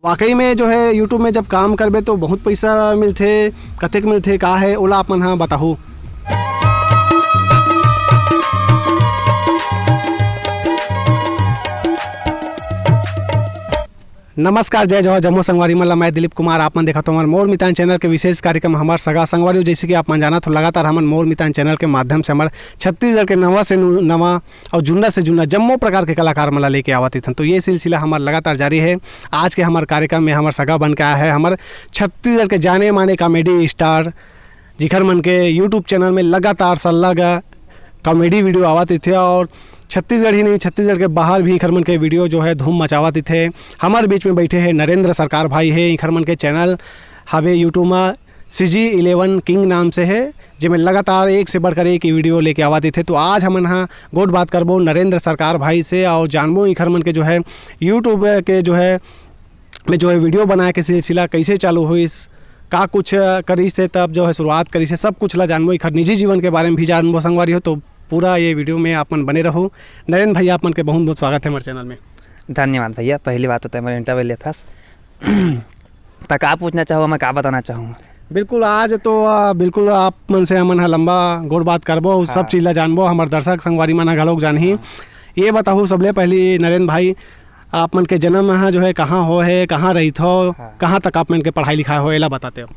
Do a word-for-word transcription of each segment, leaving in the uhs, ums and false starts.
वाकई में जो है YouTube में जब काम करबे तो बहुत पैसा मिलथे, कतेक मिलथे, का है, ओला आप मन ह बताहू। नमस्कार, जय जोहार, जम्मो संगवारी मन ला मैं दिलीप कुमार, आप मन देखत हो हमर मोर मितान चैनल के विशेष कार्यक्रम हमर सगा संगवारी। जैसे कि आप मन जानत हो, लगातार हमन मोर मितान चैनल के माध्यम से हमर छत्तीसगढ़ के नवा से नु-, नवा और जुन्ना से जुन्ना जम्मो प्रकार के कलाकार मन ला लेके आवत हन। तो ये सिलसिला हमर लगातार जारी है। आज के हमर कार्यक्रम में हमर सगा बन के आया है हमर छत्तीसगढ़ के जाने माने कॉमेडी स्टार, जिखर मन के YouTube चैनल में लगातार सल्लागा कॉमेडी वीडियो आवत रहिथे और छत्तीसगढ़ ही नहीं, छत्तीसगढ़ के बाहर भी इखर मन के वीडियो जो है धूम मचावत रहिथे। हमर बीच में बैठे हैं नरेंद्र सरकार भाई है, इखर मन के चैनल हवे YouTube में CG Eleven King नाम से है, जेमे लगातार एक से बढ़कर एक ही वीडियो लेके आवत रहिथे। तो आज हमन हा गोठ बात करबो नरेंद्र सरकार भाई से और जानबो इखर मन के जो है YouTube के जो है में जो है वीडियो बनाए के सिलसिला कैसे चालू होइस, का कुछ करिस हे, तब जो है शुरुआत करिस हे, सब कुछ ला जानबो, इखर निजी जीवन के बारे में भी जानबो संगवारी हो। तो पूरा ये वीडियो में आप मन बने रहू। नरेंद्र भाई, आप मन के बहुत बहुत स्वागत है हमारे चैनल में। धन्यवाद भैया, पहली बात तो तैं मोर इंटरव्यू लेथस। त का पूछना चाहूँ, मैं का बताना चाहूँ? बिल्कुल, आज तो आ, बिल्कुल आप मन से हमन ह लंबा गोठ बात करबो, सब हाँ। चीज ला जानबो, हमर दर्शक संगवारी मन ह घलोक जानही। हाँ। ये बताहू सबले पहली नरेंद्र भाई, आप मन के जन्म ह जो है कहाँ हो है, कहाँ रहिथो, हाँ। कहाँ तक आप मन के पढ़ाई लिखाई हो, एला बताते हो।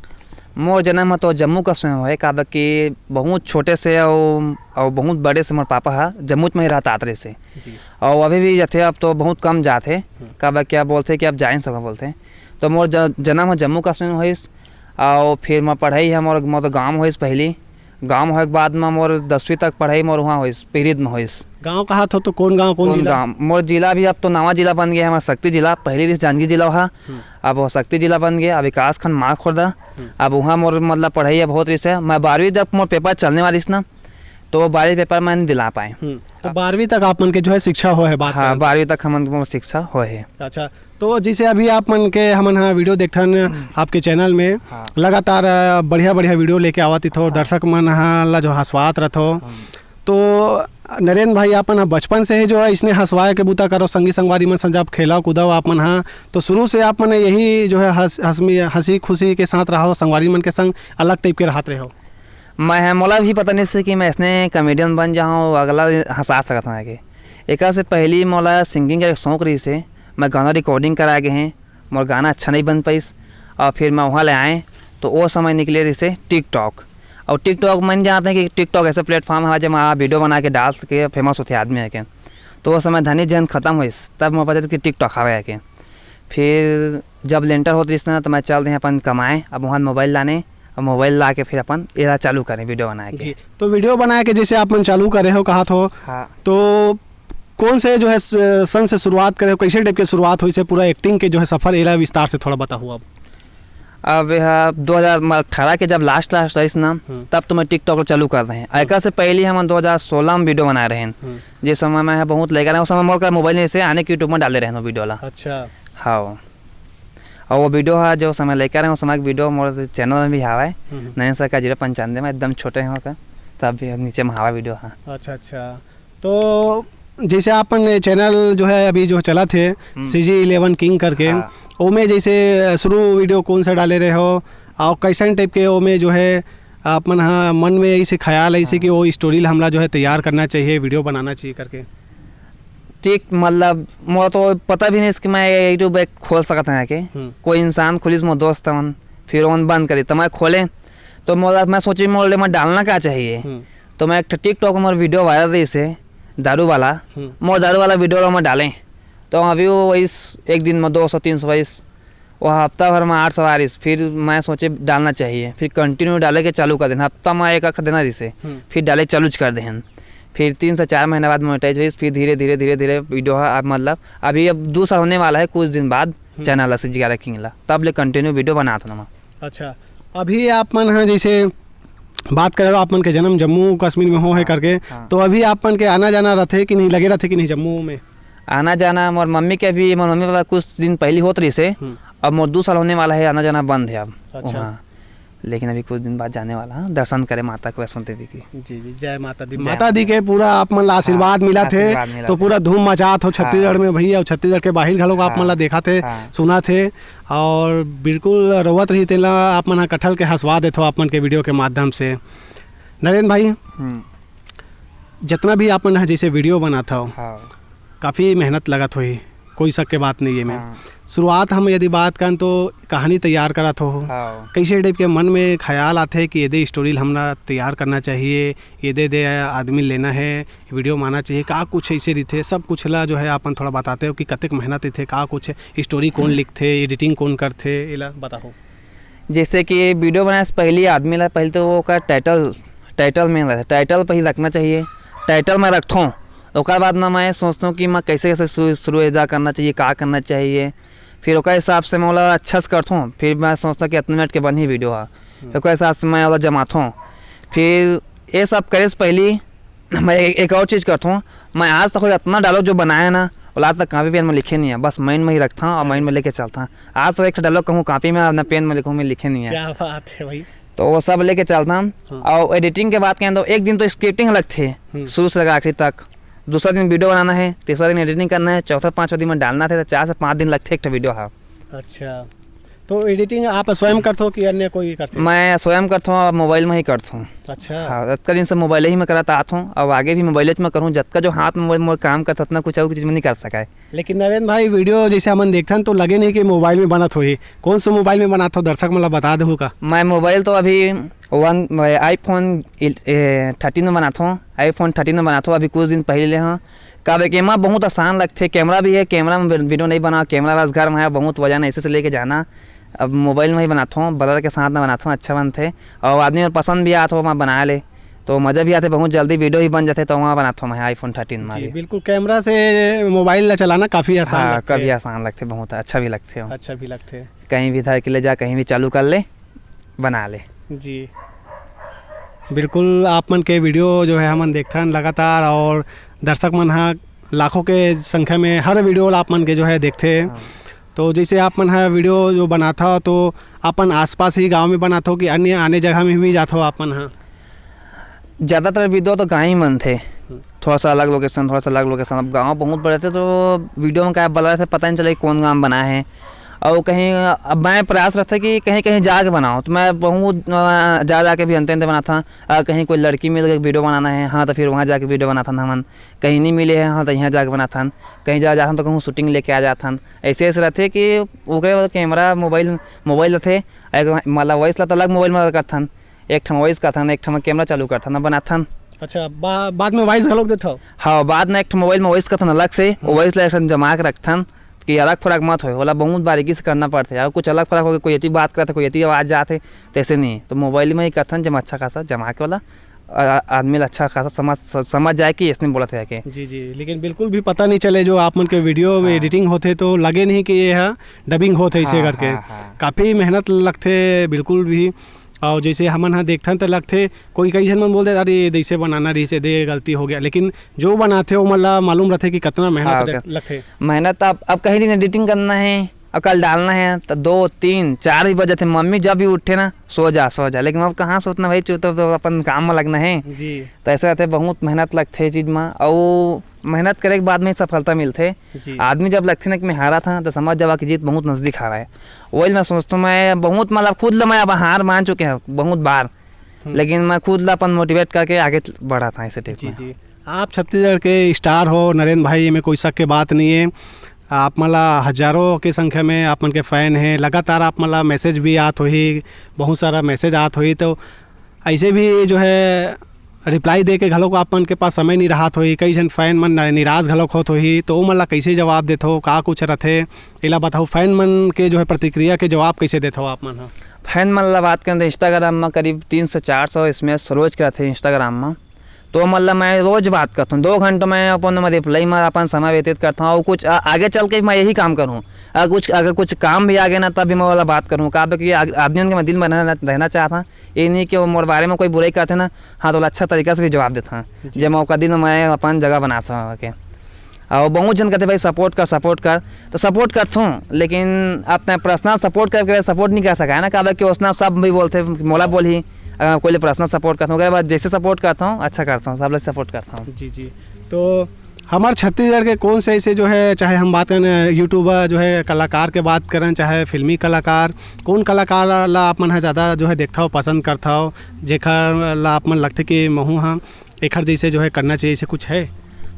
मोर जन्म ह तो जम्मू कश्मीर में होए, काबर कि बहुत छोटे से अउ, अउ बहुत बड़े से मोर पापा ह जम्मू में ही रहत आत रहिस हे। जी। अउ अभी भी जाथे, अब तो बहुत कम जाथे, हम्म। काबर कि अब बोलथे कि अब जा नहीं सको बोलथे। तो मोर ज-, जन्म ह जम्मू कश्मीर में होइस, अउ फिर मोर पढ़ाई ह मोर, मोर तो गाँव में होइस पहली। गाँव में होए के बाद में मोर दसवीं तक पढ़ाई मोर वहाँ होइस, पीरित में होइस। गाँव कहाँ थो तो कौन गाँव, कौन कौन जिला? गाँव? मोर जिला भी अब तो नवा जिला बन गया है, हमर सक्ती जिला, पहली रिहिस जांजगीर जिला हा, हम्म। अब वो सक्ती जिला बन गया, अब विकास खंड मालखुर्दा। हम्म। अब वहाँ मोर मतलब पढ़ाई अब होत रहिस हे, मैं बारहवीं जब मोर पेपर चलने वाली ना, तो वो बारहवीं पेपर मैं नहीं दिला पाए। हम्म। तो बारहवीं तक आप मन के जो है शिक्षा हो है, बात हाँ, करें तो। बारहवीं तक हमन के शिक्षा हो है। अच्छा, तो जैसे अभी आप मन के हमन हा वीडियो देखथन हम्म। आपके चैनल में, हाँ। लगातार, अ, बढ़िया-बढ़िया वीडियो लेके आवत रहिथो, हाँ। दर्शक मन हा ला जो हंसवात रहिथो। हम्म। तो नरेंद्र भाई, आप मन हा बचपन से ही जो है इसने हंसवाए के बूता करो, संगी संगवारी मन संग जब खेला कूदव आप मन हा, तो शुरू से आप मन यही जो है हंस-, हंसमी-, हंसी खुशी के साथ रहो, संगवारी मन के संग अलग टाइप के रहत रहो। मैं ह, मोला भी पता नहीं से कि मैं इसने कॉमेडियन बन जाऊँ, अगला हंसा सकत हूँ आगे। एकर से पहली मोला सिंगिंग के एक शौक रहिस हे, मैं गाना रिकॉर्डिंग करा गे हे, मोर गाना अच्छा नहीं बन पाइस, और फिर मैं वहाँ ले आए, तो वो समय निकले रहिस हे TikTok। और TikTok मन जानते हैं कि TikTok ऐसा प्लेटफॉर्म है, जहाँ आप वीडियो बना के डाल सके, फेमस होते आदमी है के। तो वो समय धनी जन खत्म होइस, तब मैं पता कि TikTok हवे है के। फिर जब लेंटर होत रहिस ना, तो मैं चल दें अपन कमाए, अब वहाँ मोबाइल लाने, अब मोबाइल ला के फिर अपन एला चालू करें वीडियो बनाए के। जी, तो वीडियो बनाए के जैसे आप मन चालू करे हो, कहा थो, हाँ। तो कौन से जो है स-, सन से शुरुआत करे हो, कैसे टाइप के शुरुआत होइस हे, पूरा एक्टिंग के जो है सफर, एला विस्तार से थोड़ा बताओ अब। अब यह दो हज़ार अठारह के जब लास्ट, लास्ट रहिस ना, हम्म। तब तो मैं TikTok चालू कर रहे हैं। हम्म। एकर से पहले हम दो हज़ार सोलह में वीडियो बनाए रहे हैं। हम्म। जिस समय मैं बहुत लेकर आया, उस समय मोर का मोबाइल नहीं से आने के YouTube में डाले रहे हैं वीडियो ला। अच्छा। हाँ। और वो वीडियो है जो समय लेकर आए, उस समय की वीडियो मोर चैनल में भी हवा है। हम्म। नरेंद्र सर का जीरो पंचानवे में एकदम छोटे हैं का, तब भी नीचे में हवा वीडियो है। अच्छा, अच्छा। तो जैसे आप मन चैनल जो है अभी जो चलत हे, हम्म। CG Eleven King करके, हाँ। ओमे जैसे शुरू वीडियो कौन सा डाले रहे हो और कैसन टाइप के ओमे जो है आप मन हा मन में ऐसे ख्याल ऐसे हाँ। कि वो स्टोरी ला हमला जो है तैयार करना चाहिए, वीडियो बनाना चाहिए करके? ठीक, मतलब मोर तो पता भी नहीं कि मैं YouTube एक खोल सकत हूँ के। हम्म। कोई इंसान खोलिस, मोर दोस्त मन, फिर ओमन बंद करी, तो मैं खोले, तो मोला, मैं सोची मोर ले मैं डालना क्या चाहिए। हम्म। तो मैं एक ठो TikTok में मोर वीडियो वायरल रहिस हे, दारू वाला, हम्म। मोर दारू वाला वीडियो ला मैं डालें, तो अभी वो वही एक दिन में दो सौ तीन सौ वही, वो हफ्ता भर में आठ सौ आ रहिस। फिर मैं सोचे डालना चाहिए, फिर कंटिन्यू डाले के चालू कर देना, हफ्ता में एक आख देना रहिस हे, हम्म। फिर डाले चालू कर देहन। फिर तीन से चार महीना बाद मोनेटाइज होइस, फिर धीरे, धीरे, धीरे, धीरे वीडियो है, अब मतलब अभी अब दो साल होने वाला है, कुछ दिन बाद हम्म। चैनल ला CG Eleven King ला, तब ले कंटिन्यू वीडियो बनात हूँ मैं। अच्छा, अभी आप मन ह जैसे बात करे, आप मन के जन्म जम्मू कश्मीर में हो है हाँ, करके, हाँ। तो अभी आप मन के आना जाना रथे कि नहीं, लगे रथे कि नहीं जम्मू में? आना जाना मोर मम्मी के अभी, मोर मम्मी पापा कुछ दिन पहले होत रहिस हे, हम्म। अब मोर दो साल होने वाला है, आना जाना बंद है अब अच्छा। वहाँ। लेकिन अभी कुछ दिन बाद जाने वाला हूँ दर्शन करे माता के वैष्णो देवी के। जी, जी, जय माता दी। जय माता दी माता। के पूरा आप मन ला आशीर्वाद हाँ, मिलत हे, आशीर्वाद मिलत तो हे। पूरा धूम मचात हो छत्तीसगढ़ हाँ। में भैया, अउ छत्तीसगढ़ के बाहिर घलोक आप मन ला हाँ। देखत हे, हाँ। सुनत हे, अउ बिल्कुल रोवत रही, तेला आप मन ह कटहल के हंसवा देथो आप मन के वीडियो के माध्यम से। नरेंद्र भाई, हम्म। जितना भी आप मन ह जैसे वीडियो बनात हव, हाँ। काफ़ी मेहनत लगत होही, कोई शक के बात नहीं है में। हाँ। शुरुआत हम यदि बात करन तो कहानी तैयार करत हो, हाँ। कैसे टाइप के मन में ख्याल आथे कि एदे स्टोरी हमला तैयार करना चाहिए, एदे दे आदमी लेना है, वीडियो में आना चाहिए, का कुछ ऐसे रहिथे, सब कुछ ला जो है अपन थोड़ा बताते हो कि कतेक मेहनत रहिथे, का कुछ स्टोरी कौन लिखथे, एडिटिंग कौन करथे, एला बताओ। जैसे कि वीडियो बनाए से पहले आदमी ला पहले तो वो ओकर टाइटल, टाइटल में रहता है, टाइटल पर ही रखना चाहिए। टाइटल में रखथों, ओकर बाद ना मैं सोचथों कि मैं कैसे कैसे शुरू, शुरू एजा करना चाहिए, का करना चाहिए, फिर ओकर हिसाब से मैं ओला अच्छा से करथों। फिर मैं सोचथों कि इतने मिनट के बनही वीडियो हा, फिर ओकर हिसाब से मैं ओला जमाथों। फिर ये सब करे से पहले मैं एक, एक और चीज़ करथों, मैं आज तक कोई इतना डायलॉग जो बनाया ना, ओला आज तक कॉपी पेन में लिखे नहीं है, बस माइंड में ही रखथों अउ माइंड में लेके चलथों। आज तक एक डायलॉग कहूँ कॉपी में, ना पेन में लिखूँ, मैं लिखे नहीं है। क्या बात है भाई। तो वो सब लेके चलथों। हाँ। अउ एडिटिंग के बात करें तो एक दिन तो स्क्रिप्टिंग लगथे, हम्म। शुरू से लेकर आखिरी तक। दूसरा दिन वीडियो बनाना है, तीसरा दिन एडिटिंग करना है, चौथा पाँचवा दिन में डालना थे, तो चार से पाँच दिन लगथे एक ठो वीडियो हा। अच्छा, तो एडिटिंग आप स्वयं करथो कि अन्य कोई करथे? मैं स्वयं करथों, अब मोबाइल में ही करथों। अच्छा। हाँ, अतका दिन से मोबाइल ही में करत आत हूँ, अब आगे भी मोबाइल में करूँ। जतका जो हाथ में मोर काम करता, उतना कुछ और चीज़ में नहीं कर सका है। लेकिन नरेंद्र भाई, वीडियो जैसे हमन देखथन तो लगे नहीं कि मोबाइल में बनत होही। कौन से मोबाइल में बनात हो, दर्शक मन ला बता देहू का? मैं मोबाइल तो अभी वन, iPhone इल-, ए, thirteen में बनात हूँ, iPhone thirteen में बनात हूँ, अभी कुछ दिन पहले ले हूँ। काबर कि एमा बहुत आसान लगथे, कैमरा भी है, कैमरा में वीडियो नहीं बना, कैमरा बस घर में है, बहुत वजन है, ऐसे से लेके जाना। अब मोबाइल में ही बनात हूँ, ब्लर के साथ में बनात हूँ, अच्छा बनथे। अउ आदमी मन पसंद भी आत हो, वहाँ बना ले, तो मज़ा भी आथे, बहुत जल्दी वीडियो ही बन जाथे, तो वहाँ बनात हूँ मैं iPhone thirteen में जी, भी। बिल्कुल, कैमरा से मोबाइल ला चलाना काफ़ी आसान हाँ, लगथे। काफ़ी आसान लगथे, बहुत अच्छा भी लगथे वो। अच्छा भी लगथे। कहीं भी धर के ले जा, कहीं भी चालू कर ले, बना ले। जी, बिल्कुल, आप मन के वीडियो जो है हमन देखथन लगातार, अउ दर्शक मन ह लाखों के संख्या में हर वीडियो ला आप मन के जो है देखथे। हाँ। तो जैसे आप मन ह वीडियो जो बनाथा, तो अपन आसपास ही गांव में बनाथो कि अन्य आने जगह में भी जाथो आप मन ह? ज़्यादातर वीडियो तो गाँव ही बनथे, हम्म। थोड़ा सा अलग लोकेशन, थोड़ा सा अलग लोकेशन। अब गाँव बहुत बड़े थे, तो वीडियो में क्या बदल रहे थे, पता नहीं चले कौन गाँव बना है। और कहीं, अब मैं प्रयास रहता कि कहीं कहीं जाके बनाओ, तो मैं बहुत, अ, जा जाके भी अंत अंत बनाता। अ, कहीं कोई लड़की मिल गई, वीडियो बनाना है, हाँ, तो फिर वहाँ जाके वीडियो बनाता था हमन। कहीं नहीं मिले हैं, हाँ, तो यहाँ जाके बनाता हन। कहीं जा जाता तो कहूँ शूटिंग लेके आ जाता हन। ऐसे ऐसे रहते कि ओकरे बाद कैमरा, मोबाइल, मोबाइल रहते, एक मतलब वॉइस ला तो अलग मोबाइल में करथन, एक ठम वॉइस करथन, एक ठम कैमरा चालू करथन, बनाथन। अच्छा, बा-, बाद में वॉइस घलोक देथव? हाँ, बाद में एक ठम मोबाइल में वॉइस करथन अलग से, हम्म। वॉइस ला एक ठम जमा के रखथन कि अलग फरक मत होए, ओला बहुत बारीकी से करना पड़थे। और कुछ अलग फरक होगे, कोई एती बात करथे, कोई एती आवाज़ जाथे, तैसे नहीं। तो मोबाइल में ही करथन, जब अच्छा खासा जमा के वाला, आ-, आदमी ला अच्छा खासा समझ, स-, समझ जाए कि इसने बोलत हे के। जी, जी, लेकिन बिल्कुल भी पता नहीं चले, जो आप मन के वीडियो में हाँ। एडिटिंग होथे तो लगे नहीं कि ये ह डबिंग होथे इसे हाँ, करके। हाँ, हाँ। काफ़ी मेहनत लगथे बिल्कुल भी। और जैसे हमन ह देखथन त लगथे, कोई कई झन मन बोल दे, "अरे, जैसे बनाना रहिस, दे गलती हो गया," लेकिन जो बनाथे ओमन ला मालूम रहथे कि कितना मेहनत हाँ, लग-, ओके। लगथे। मेहनत अब, अब कहीं दिन एडिटिंग करना है और कल डालना है तो दो, तीन, चार भी बज जाथे। मम्मी जब भी उठे ना, "सो जा, सो जा," लेकिन अब कहाँ सोतना भाई, चुप, तो, तो अपन काम में लगना है। जी। तो ऐसा रहथे, बहुत मेहनत लगथे ये चीज में, और मेहनत करे के बाद में सफलता मिलथे। जी। आदमी जब लगथे ना कि मैं हारत हंव, तो समझ जावा कि जीत बहुत नजदीक हावय। वही मैं सोचथंव, मैं बहुत, मतलब, खुद ल मैं अब हार मान चुके हंव बहुत बार, हम्म। लेकिन मैं खुद ल अपन मोटिवेट करके आगे बढ़त हंव ऐसे टाइप जी, में। जी। आप छत्तीसगढ़ के स्टार हो नरेंद्र भाई, एमे कोई शक के बात नहीं है। आप मन ला हजारों के संख्या में आप मन के फैन हैं, लगातार आप मन ला मैसेज भी आत होही, बहुत सारा मैसेज आत होही, तो ऐसे भी जो है रिप्लाई दे के घलोक आप मन के पास समय नहीं रहत होही, कई झन फैन मन न-, निराश घलोक होत होही, तो ओ मन ला कैसे जवाब देथो, का कुछ रथे, एला बताओ। फैन मन के जो है प्रतिक्रिया के जवाब कैसे देथो आप मन ह? फैन मन ला बात करें तो Instagram में करीब तीन सौ चार सौ इसमें रोज के रथे Instagram में, तो ओ मन ला मैं रोज बात करथंव, दो घंटा मैं अपन में रिप्लाई में अपन समय व्यतीत करथंव, और कुछ आ-, आगे चल के मैं यही काम करूँ। अगर कुछ, अगर कुछ काम भी आगे ना, तब भी मैं ओला बात करूँ, काबर कि आ-, आदमी मन के मैं दिल में रहना, रहना चाहत हंव। ये नहीं कि वो मोर बारे में कोई बुराई करथे ना, हाँ, तो ओला अच्छा तरीका से भी जवाब देथंव। जी। जब मौका दिन मैं अपन जगह बना सका के। अउ बहुत झन कथे, "भाई, सपोर्ट कर, सपोर्ट कर।" तो सपोर्ट करथों, लेकिन अपना पर्सनल सपोर्ट करके सपोर्ट नहीं कर सका है ना, काबर कि उसना सब भी बोलते, "मोला बोलही, अगर कोई ले पर्सनल सपोर्ट करथों।" ओकरे बाद जैसे सपोर्ट करथों, अच्छा करथों, सब लोग सपोर्ट करथों। जी, जी। तो हमार छत्तीसगढ़ के कौन से ऐसे जो है, चाहे हम बात करें यूट्यूबर जो है, कलाकार के बात करें, चाहे फिल्मी कलाकार, कौन कलाकार ला आप मन ह ज़्यादा जो है देखथव, पसंद करथव, जेकर ला आप मन लगथे कि महू ह एखर जैसे जो है करना चाहिए, ऐसे कुछ है?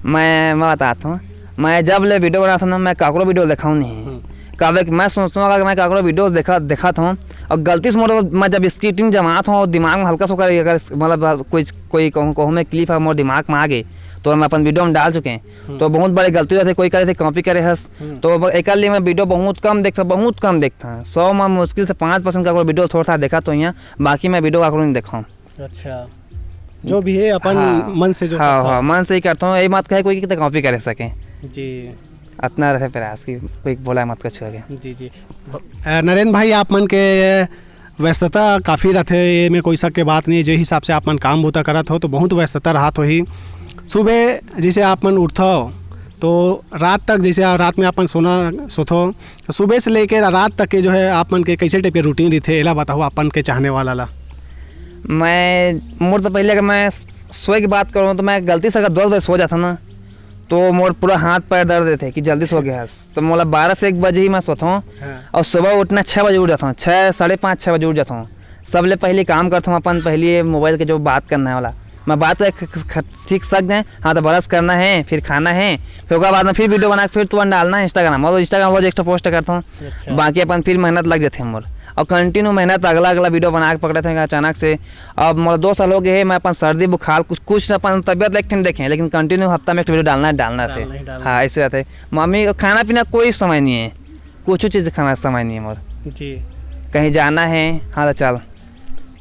मैं, मैं बताता हूँ, मैं जब ले वीडियो बनाता हूँ ना, मैं काकरो वीडियो देखाऊँ नहीं। हम्म। काबर कि मैं सोचता हूँ, अगर मैं काकरो वीडियो देखा, देखात हूँ और गलती से मोर, मैं जब स्क्रिप्टिंग जमात हूँ और दिमाग में हल्का सा ओकर, अगर मतलब कोई, कोई कहूँ, कहूँ मैं क्लिप है मोर दिमाग में आ गई, तो मैं अपन वीडियो में डाल चुके हैं। हम्म। तो बहुत बड़े गलती हो जाते, कोई करे थे कॉपी करे हस। हम्म। तो अब एकर लिए मैं वीडियो बहुत कम देखता, बहुत कम देखता हूँ। सौ में मुश्किल से पाँच परसेंट काकरो वीडियो थोड़ा सा देखा तो यहाँ, बाकी मैं वीडियो काकरो नहीं देखा हूँ। अच्छा, जो भी है अपन हाँ। मन से जो हाँ, करता हाँ, हूँ। मन से ही करता हूँ, ये मत कहे कोई कि कॉपी करे सके। जी। अतना रहे प्रयास कि कोई बोला मत कुछ हो गया। जी, जी। अ, नरेंद्र भाई, आप मन के व्यस्तता काफ़ी रथे, ये में कोई शक के बात नहीं है। जे हिसाब से आप मन काम बूता करत हो, तो बहुत व्यस्तता रहत होही। सुबह जैसे आप मन उठथव, तो रात तक, जैसे आ-, रात में आप मन सोना, सोथव, तो सुबह से लेके रा-, रात तक के जो है आप मन के कैसे टाइप के रूटीन रहिथे, एला बताओ आप मन के चाहने वाला ला। मैं, मोर तो पहले अगर मैं सोए की बात करूँ, तो मैं गलती से अगर दस बजे सो जाता ना, तो मोर पूरा हाथ पैर दर्द देथे कि जल्दी सो गया हस। तो मोला बारह से एक बजे ही मैं सोता हूँ हाँ। और सुबह उठना छः बजे उठ जाता हूँ, छः, साढ़े पाँच, छः बजे उठ जाता हूँ। सबले पहले काम करता हूँ अपन, पहले मोबाइल के जो बात करना है वाला, मैं बात कर ख-, ख-, ठीक सक जाए, हाँ, तो ब्रश करना है, फिर खाना है, फिर ओकर बाद में फिर वीडियो बना के फिर तुरंत डालना है इंस्टाग्राम, और इंस्टाग्राम रोज एक ठो पोस्ट करता हूँ। अच्छा। बाकी अपन फिर मेहनत लग जाते हैं मोर, और कंटिन्यू मेहनत, अगला, अगला वीडियो बना के पकड़े थे अचानक से। अब मोला दो साल हो गए है, मैं अपन सर्दी बुखार कुछ, कुछ अपन तबियत एक ठन देखे, लेकिन कंटिन्यू हफ्ता में एक ठो वीडियो डालना है, डालना थे। डालना ही डालना। हाँ, ऐसे रहते। मम्मी को खाना पीना कोई समय नहीं है, कुछ चीज़ खाना समय नहीं है मोर। जी। कहीं जाना है, हाँ, तो चल।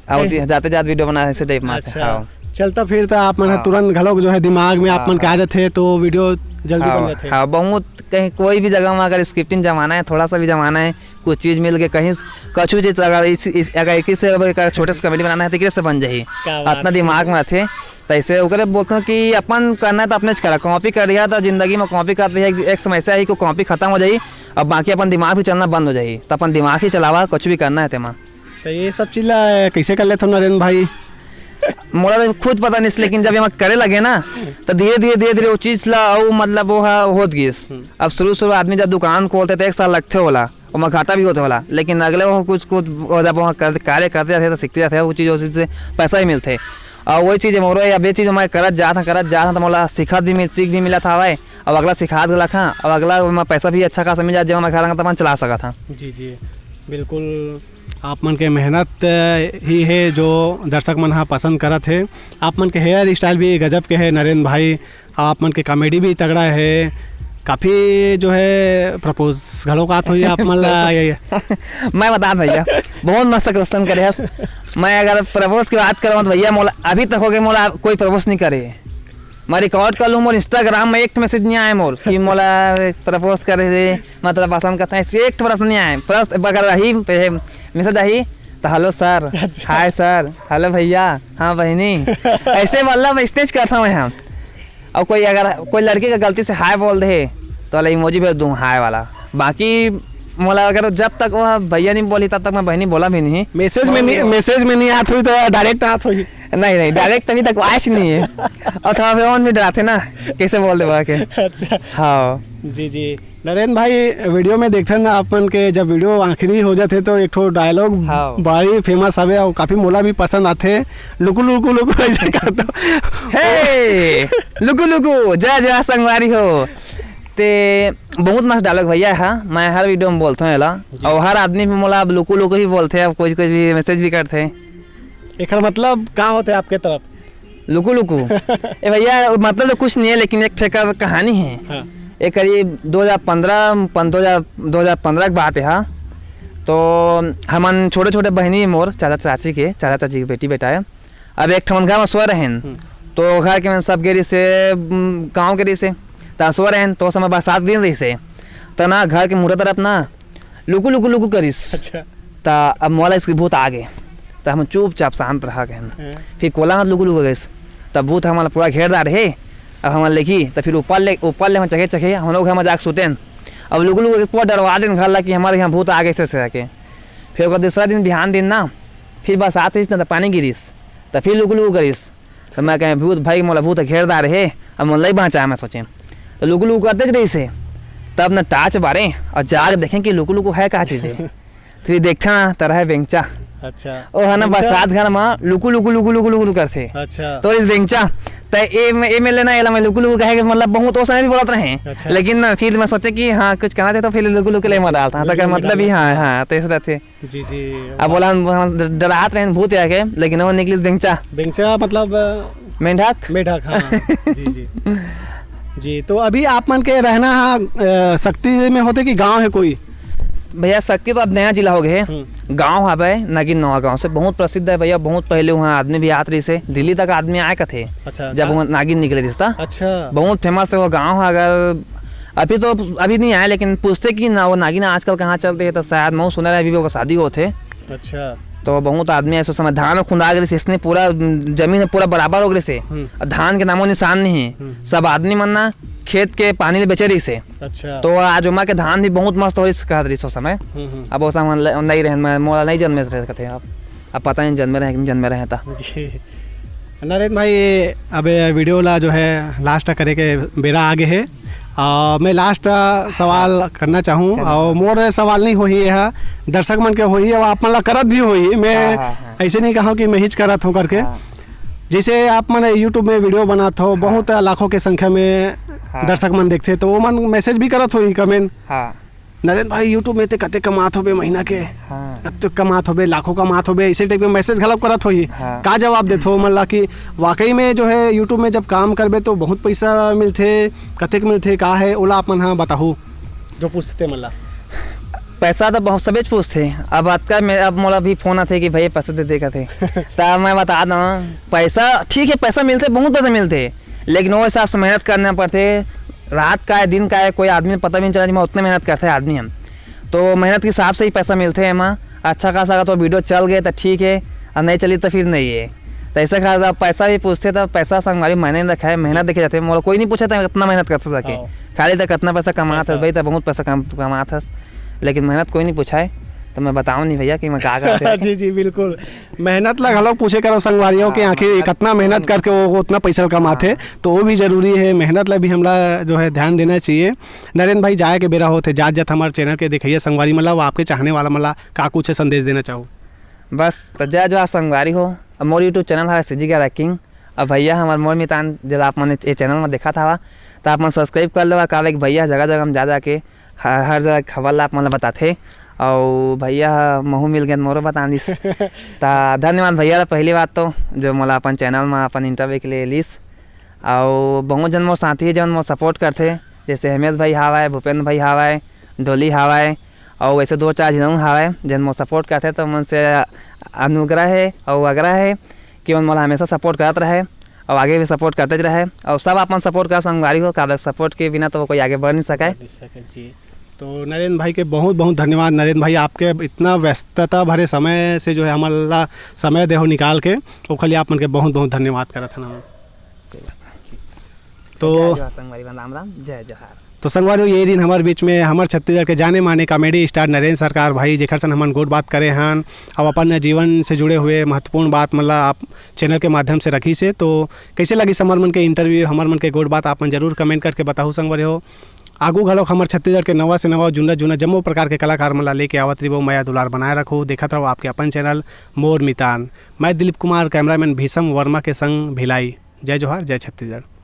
अब कहीं जाते जाते वीडियो बना, ऐसे टाइप में। अच्छा। हाँ। चलता फिरता आप मन ह हाँ। तुरंत घलोक जो है दिमाग में आप हाँ, मन के आ हाँ। जाथे, तो वीडियो जल्दी हाँ, बन जाथे। हाँ, बहुत कहीं कोई भी जगह में अगर स्क्रिप्टिंग जमाना है, थोड़ा सा भी जमाना है, कुछ चीज़ मिल के कहीं स-, कछु चीज़ अगर इस, इस, अगर एक से, अगर छोटे से कॉमेडी बनाना है, तो एक से बन जाही। क्या बात अतना है। दिमाग में आथे। तो ऐसे ओकरे बोलते हैं कि अपन करना है तो अपने च करा, कॉपी कर दिया तो जिंदगी में कॉपी करते हैं, एक, एक समय ऐसा ही को कॉपी खत्म हो जाही, अब बाकी अपन दिमाग भी चलना बंद हो जाही। तो अपन दिमाग ही चलावा, कुछ भी करना है तेमा। तो ये सब चीज़ ला कैसे कर लेते हो नरेंद्र भाई? मोला तो खुद पता नहीं, लेकिन जब ये मैं करे लगे ना, तो धीरे, धीरे, धीरे, धीरे वो चीज़ ला, वो मतलब वो हा-, होत गिस। हम्म। अब शुरू, शुरू आदमी जब दुकान खोलते तो एक साल लगथे होला, ओमा घाटा भी होथे होला, लेकिन अगले वो कुछ, कुछ वो जब वहाँ कर, कार्य करते जाथे तो सीखते जाथे, वो चीज़, उस चीज़ से पैसा भी मिलथे। और वही चीज़ मोरो, अब ये चीज़ मैं करत जात हूँ, करत जात हूँ, तो मोला सीखत भी मिल, सीख भी मिलत हवय, अब अगला सिखात घलक हाँ, अब अगला मैं पैसा भी अच्छा खासा मिल जात, जेमा मैं घर तक अपन चला सकत हाँ। जी, जी, बिल्कुल। आप मन के मेहनत ही है जो दर्शक मन हा पसंद करत है। आप मन के हेयर स्टाइल भी गजब के है नरेंद्र भाई, आप मन के कॉमेडी भी तगड़ा है, काफ़ी जो है प्रपोज घलो कात होई आप मन ला। मैं बता भैया, बहुत मस्त क्वेश्चन करे हस। मैं अगर प्रपोज की बात करूँ तो भैया मोला अभी तक हो गए, मोला कोई प्रपोज नहीं करे। मैं रिकॉर्ड कर लूँ, मोर इंस्टाग्राम में एक मैसेज नहीं आए मोर कि मोला प्रपोज करे दे, मतलब पसंद करता है, ऐसे एक प्रश्न नहीं आए। प्रश्न अगर रही, मैसेज आही तो हेलो सर, अच्छा। हाय सर, हेलो भैया, हाँ बहनी, ऐसे मतलब स्टेज करता हूँ मैं। हाँ, और कोई अगर कोई लड़की का गलती से हाय बोल दे तो वाला इमोजी भेज दूँ हाय वाला। बाकी मोला अगर जब तक वो भैया नहीं बोली तब तक मैं बहनी बोला भी नहीं। मैसेज में नहीं, मैसेज में नहीं आत हुई तो डायरेक्ट आत हुई। नहीं, नहीं, डायरेक्ट अभी तक आइस नहीं है। और थोड़ा फिर और भी डराते ना, कैसे बोल देबा के। अच्छा। हाँ। जी, जी। नरेंद्र भाई, वीडियो में देखते ना आप मन के, जब वीडियो आखिरी हो जाते तो एक ठो डायलॉग हाँ। बड़ी फेमस हवे और काफ़ी मोला भी पसंद आथे, "लुकु, लुकु, लुकु", ऐसे कर दो। हे, लुकु, लुकु, जय जय संगवारी हो। ते बहुत मस्त डायलॉग भैया है, मैं हर वीडियो में बोलता हूँ एला, जी। और हर आदमी भी मोला अब लुकु, लुकु ही बोलते हैं, अब कुछ, कुछ भी मैसेज भी करते हैं। एकर मतलब का होथे आपके तरफ? लुकु लुकु। ए भैया, मतलब तो कुछ नहीं है, लेकिन एक ठे का कहानी है। हाँ। एक करीब दो हज़ार पन्द्रह, पन-, दो हज़ार, दो हज़ार पन्द्रह की बात है, हाँ। तो हमन छोटे-छोटे बहिनी मोर, चाचा चाची के, चाचा चाची के बेटी बेटा है। अब एक ठमन घर में सोए रहेन, हम्म। तो घर के मन सब गे रहिसे, उम, गाँव के रहिसे, त सोए रहेन, तो समय बरसात दिन रहिसे, त ना घर के मुहरा तरफ ना लुकु, लुकु, लुकु करिस। अच्छा। त अब मोला इसके भूत आ गे। त हम चुपचाप शांत रह गए। हाँ। फिर कोला हाथ लुकु, लुकु करिस। त भूत हमला पूरा घेर डारे हे। अब हमन लेगी, त फिर ऊपर ले, ऊपर ले हमन चघे चघे, हमन लोग घर में जाके सुतेन। अब लुकु लुकु के पूरा डरवा देन घर ला कि हमारे यहाँ भूत आ गे, ऐसे ऐसे करके। फिर ओकर दूसरा दिन, बिहान दिन ना, फिर बरसात रहिस ना, त पानी गिरिस, त फिर लुकु लुकु करिस। त मैं कहें, "भूत भाई, मोला भूत घेर डारे हे, अब मोला नहीं बाँचाए," मैं सोचें। त लुकु लुकु करते रहिस हे, तब ना टार्च बारे और जाके देखें कि लुकु लुकु है का चीज हे। फिर देखथन ना, त रहे बेंगचा। अच्छा। ओ है ना, बेंगचा? बरसात घर में लुकु लुकु लुकु लुकु लुकु करथे। अच्छा। तो इस बेंगचा, त ए, ए में लेना, एला मैं लुकु लुकु कहे के मतलब बहुत ओ समय भी बोलत रहे। अच्छा। लेकिन ना, फिर मैं सोचे कि हाँ, कुछ कहना चाहिए, तो फिर लुकु लुकु ले मर डालता। हाँ, तो लुकु क्या लुकु मतलब ही, डाल हाँ, देता। हाँ, तो इस तरह थे। जी, जी। अब बोला, हम, हम डरात रहे भूत आके, लेकिन वो निकलिस बेंगचा। बेंगचा मतलब, अ, मेंढक? मेंढक, हाँ। जी, जी। जी, तो अभी आप मन के रहना, अ, सक्ती में होथे कि गाँव हे कोई? भैया, सक्ती तो अब नया जिला हो गए हे। हम्म। गाँव हवय नागिन नवा गाँव से, बहुत प्रसिद्ध हे भैया, बहुत पहले वहाँ आदमी भी आत रहिस हे, दिल्ली तक आदमी आए कथे, अच्छा, जब का? वहाँ नागिन निकले रहिस ता। अच्छा। बहुत famous हे वो गाँव हे। अगर अभी तो, अभी नहीं आए, लेकिन पूछते कि ना वो नागिन आजकल कहाँ चलते हैं, तो शायद महू सुने रहे, अभी वो शादी होथे। अच्छा। तो बहुत आदमी ऐसे समय धान खुंदा गे रहिस, इसने पूरा जमीन हे पूरा बराबर हो गे रहिस हे। हम्म। और धान के नामो निशान नहीं हे। हम्म। सब आदमी मन ना खेत के पानी ले बेचे रहिस हे। अच्छा। तो आज ओमा के धान भी बहुत मस्त होइस कहत रहिस ओ समय। हम्म, हम्म। अब ओ समय ल-, नहीं रहन, मैं, मोला नहीं जन्मे रहे कथे अब। अब पता नहीं जन्मे रहे कि नहीं जन्मे रहे ता। जी। नरेंद्र भाई, अब ये video ला जो है last करे के बेरा आ गे हे। आ, मैं last सवाल करना चाहूँ, करना और चाहूँ। मोर सवाल नहीं होही, यह दर्शक मन के होही, और आप मन ला करत भी होही। मैं हाँ, हाँ, हाँ। ऐसे नहीं कहा कि मैं हिच करत हूँ करके। हाँ। जैसे आप मन YouTube में video बनात हो, हाँ। बहुत लाखों के संख्या में हाँ। दर्शक मन देखथे, तो वो मन message भी करत होही, comment। हाँ। "नरेंद्र भाई, YouTube में ते कते कमात होबे महीना के? हाँ। कते कमात होबे, लाखों कमात होबे?" ऐसे type के message घलो करत होही। हाँ। का जवाब देथो मन ला कि वाकई में जो है YouTube में जब काम करबे तो बहुत पैसा मिलथे, कतेक मिलथे, का है, ओला आप मन हा बताहू, जो पूछथे मन ला। पैसा तो बहुत सबेच पूछथे। अब अतका में, अब मोला भी phone आथे कि भैया पैसा दे दे कथे। त मैं बता दूँ, पैसा ठीक है, पैसा मिलथे, बहुत पैसा मिलथे, लेकिन वो हिसाब से मेहनत करना पड़थे। रात का है, दिन का है, कोई आदमी पता भी नहीं चला कि मैं उतने मेहनत करथे आदमी हम। तो मेहनत के हिसाब से ही पैसा मिलथे एमा। अच्छा खासा अगर तो video चल गए तो ठीक है, और नहीं चली तो फिर नहीं है। तो ऐसे खासा पैसा भी पूछथे, तो पैसा संगवारी मायने नहीं रखा है, मेहनत देखे जाथे। मोला कोई नहीं पूछे तो कितना मेहनत कर सके, हाँ। खाली तो कितना पैसा कमात पैसा। हस भाई, तो बहुत पैसा कम, कमात हस, लेकिन मेहनत कोई नहीं पूछा है। तो मैं बताऊँ नहीं भैया कि मैं का करथे। जी, जी, बिल्कुल। मेहनत ला घलो पूछे करो संगवारी हो कि हाँ, आखिर मेहनत कतना मेहनत करके वो उतना पैसा कमाथे, हाँ। तो वो भी जरूरी है। मेहनत ला भी हमला जो है ध्यान देना चाहिए। नरेंद्र भाई, जाए के बेरा होथे, जात जात हमार channel के देखइया संगवारी मन ला, वो आपके चाहने वाला मन ला का कुछ संदेश देना चाहू? बस, तो जय जोहार संगवारी हो। अब मोर YouTube channel है CG Gaira King। अब भैया हमार मोर मितान, जेला आप मन ये channel में देखत हवा, तो आप मन subscribe कर लेवा। काबर कि भैया जगह जगह में जा जाके हर, हर जगह खबर ला आप मन ला बताथे। अउ भैया ह महू मिल गेन, मोरो बता दिस। ता धन्यवाद भैया ला, पहली बात तो, जो मोला अपन channel में अपन interview के लिए लिस। अउ बहुत जन मोर साथी हे, जन मोर support करथे, जैसे हिमेश भाई हावय, भूपेंद्र भाई हावय, डोली हावय, अउ वैसे दो चार झन अउ हावय, जन मोर support करथे। तो मन से अनुग्रह हे अउ आग्रह हे कि मन मोला हमेशा support करत रहे अउ आगे भी support करते रहे। अउ सब अपन support कर संगवारी हो, काबर support के बिना तो कोई आगे बढ़ नहीं सके। बढ़ नहीं सके, जी। तो नरेंद्र भाई के बहुत बहुत धन्यवाद। नरेंद्र भाई, आपके इतना व्यस्तता भरे समय से जो है हमला समय देहो निकाल के, ओखर लिए आप मन के बहुत बहुत धन्यवाद करत हन हम। तो जय जोहार संगवारी मन, राम राम, जय जोहार। तो संगवारी हो, ये दिन हमारे बीच में हमर छत्तीसगढ़ के जाने माने comedy star नरेंद्र सरकार भाई, जेकर सन हमन गोठ बात करे हन, अब अपन जीवन से जुड़े हुए महत्वपूर्ण बात मन ला आप channel के माध्यम से रखिस हे। तो कैसे लगिस हमर मन के interview, हमर मन के गोठ बात, आप मन जरूर comment करके बताहू संगवारी हो। आगू घलोक हमर छत्तीसगढ़ के नवा से नवा, जुन्ना जुन्ना जम्मो प्रकार के कलाकार मन ला लेके आवत रहिबो। मया दुलार बनाए रखो, देखत रहो आपके अपन channel मोर मितान। मैं दिलीप कुमार, cameraman भीषम वर्मा के संग भिलाई। जय जोहार, जय छत्तीसगढ़।